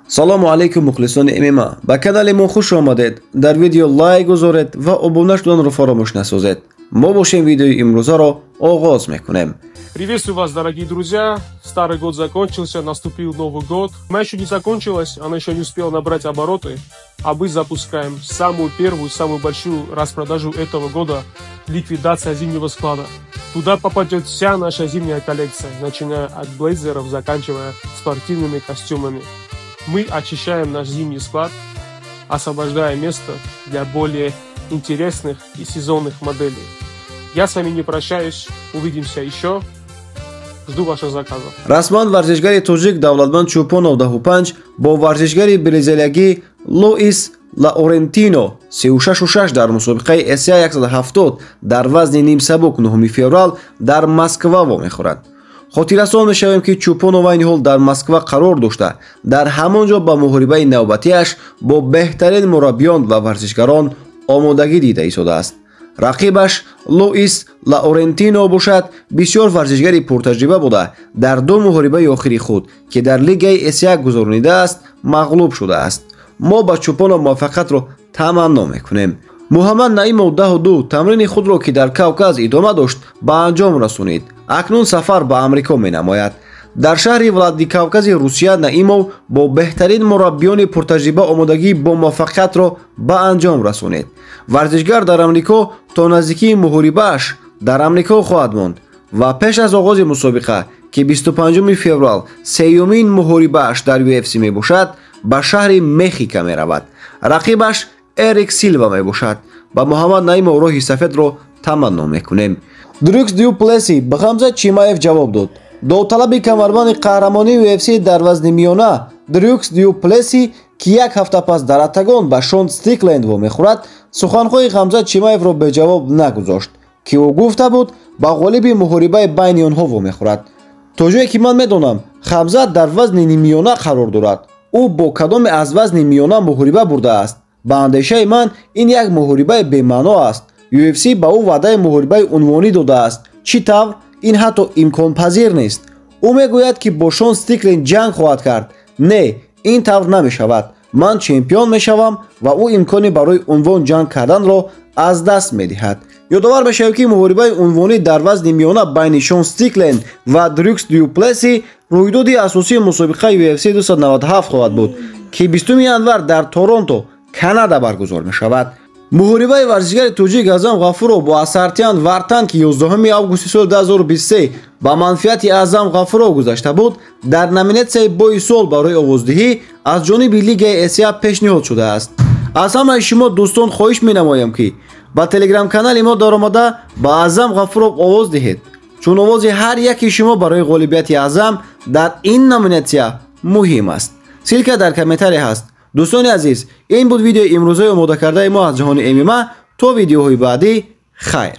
Салому алайкум, мухлисони ММА. Ба канали мо хуш омадед. Дар видео лайк гузоред ва обуна шуданро фаромӯш насозед. Мо бошем, видеои имрӯзаро оғоз мекунем. Приветствую вас, дорогие друзья! Старый год закончился, наступил Новый год. Она еще не закончилась, она еще не успела набрать обороты, а мы запускаем самую первую, самую большую распродажу этого года – ликвидация зимнего склада. Туда попадет вся наша зимняя коллекция, начиная от блейзеров, заканчивая спортивными костюмами. Мы очищаем наш зимний склад, освобождая место для более интересных и сезонных моделей. Я с вами не прощаюсь, увидимся еще. Жду ваших заказов. Расман варзишгари тоҷик Давлатманд Чӯпонов 15 бо варзишгари бразилиягӣ Луис Лаурентино 36-6 дар мусобиқаи SA 170 дар вазни нимсабук 9 феврал дар Москва вомехӯрад. Хотиррасон мешавем, ки Чӯпонов айни ҳол дар Москва қарор дошта, дар ҳамон ҷо ба муҳорибаи навбатиаш бо беҳтарин мураббиён ва варзишгарон омодагӣ дида истодааст. Рақибаш Луис Лаурентино бошад, бисёр варзишгари пуртаҷриба буда, дар ду муҳорибаи охири худ, ки дар лигаи S1 гузаронидааст, мағлуб шудааст. Мо ба Чӯпонов муваффақиятро таманно мекунем. Муҳаммад Наимов 12 тамрини худро, ки дар Кавказ идома дошт, ба анҷом расонид. Акнун сафар ба Амрико менамояд. Дар шаҳри Владикавкази Русия Наимов бо беҳтарин мураббиёни пуртаҷриба омодагӣ бо муваффақиятро ба анҷом расонид. Варзишгар дар Амрико то наздикии муҳорибааш дар Амрико хоҳад монд ва пеш аз оғози мусобиқа, ки 25 феврал сеюмин муҳорибааш дар UFC мебошад, ба шаҳри Мехика меравад. Рақибаш Эрик Силва мебошад. Ба Муҳаммад Наимов роҳи сафедро таманно мекунем. Дрюкс Дюплеси ба Хамзат Чимаев ҷавоб дод. Довталаби камарбанди қаҳрамонии UFC дар вазни миёна Дрюкс Дюплеси, ки як ҳафта пас дар октагон ба Шон Стрикленд вомехӯрад, суханҳои Хамзат Чимаевро беҷавоб нагузошт, ки ӯ гуфта буд, ба ғолиби муҳорибаи байни онҳо вомехӯрад. То ҷое ки ман медонам, Хамзат дар вазни ниммиёна қарор дорад. Ӯ бо кадоме аз вазни миёна муҳориба бурдааст? Ба андешаи ман, ин як муҳорибаи бемаъно аст. UFC ба ӯ ваъдаи муҳорибаи унвонӣ додааст. Чӣ тавр? Ин ҳатто имконпазир нест. Ӯ мегӯяд, ки бо Шон Стрикленд ҷанг хоҳад кард. Не, ин тавр намешавад. Ман чемпион мешавам ва ӯ имкони барои унвон ҷанг карданро аз даст медиҳад. Ёдовар мешавем, ки муҳорибаи унвонӣ дар вазни миёна байни Шон Стрикленд ва Дрюкс Дюплеси рӯйдоди асосии мусобиқаи UFC 297 хоҳад буд, ки 20 январ дар Торонто, Канада баргузор мешавад. Муҳорибаи варзишгари тоҷик Аъзам Ғафуров бо Асартян Вартан, ки 11 августи соли 2023 ба манфиати Аъзам Ғафуров гузашта буд, дар номинатсияи бои сол барои овоздиҳӣ аз ҷониби лигаи SA пешниҳод шудааст. Аз ҳамаи шумо дӯстон хоҳиш менамоям, ки ба телеграм-канали мо даромада, ба Аъзам Ғафуров овоз диҳед, чун овози ҳар яки шумо барои ғолибияти Аъзам дар ин номинатсия муҳим аст. Ссылка дар комментария ҳаст. Дӯстони азиз, ин буд видеои имрӯзаи омодакардаи мо аз ҷаҳони ММА. То видеоҳои баъдӣ, хайр.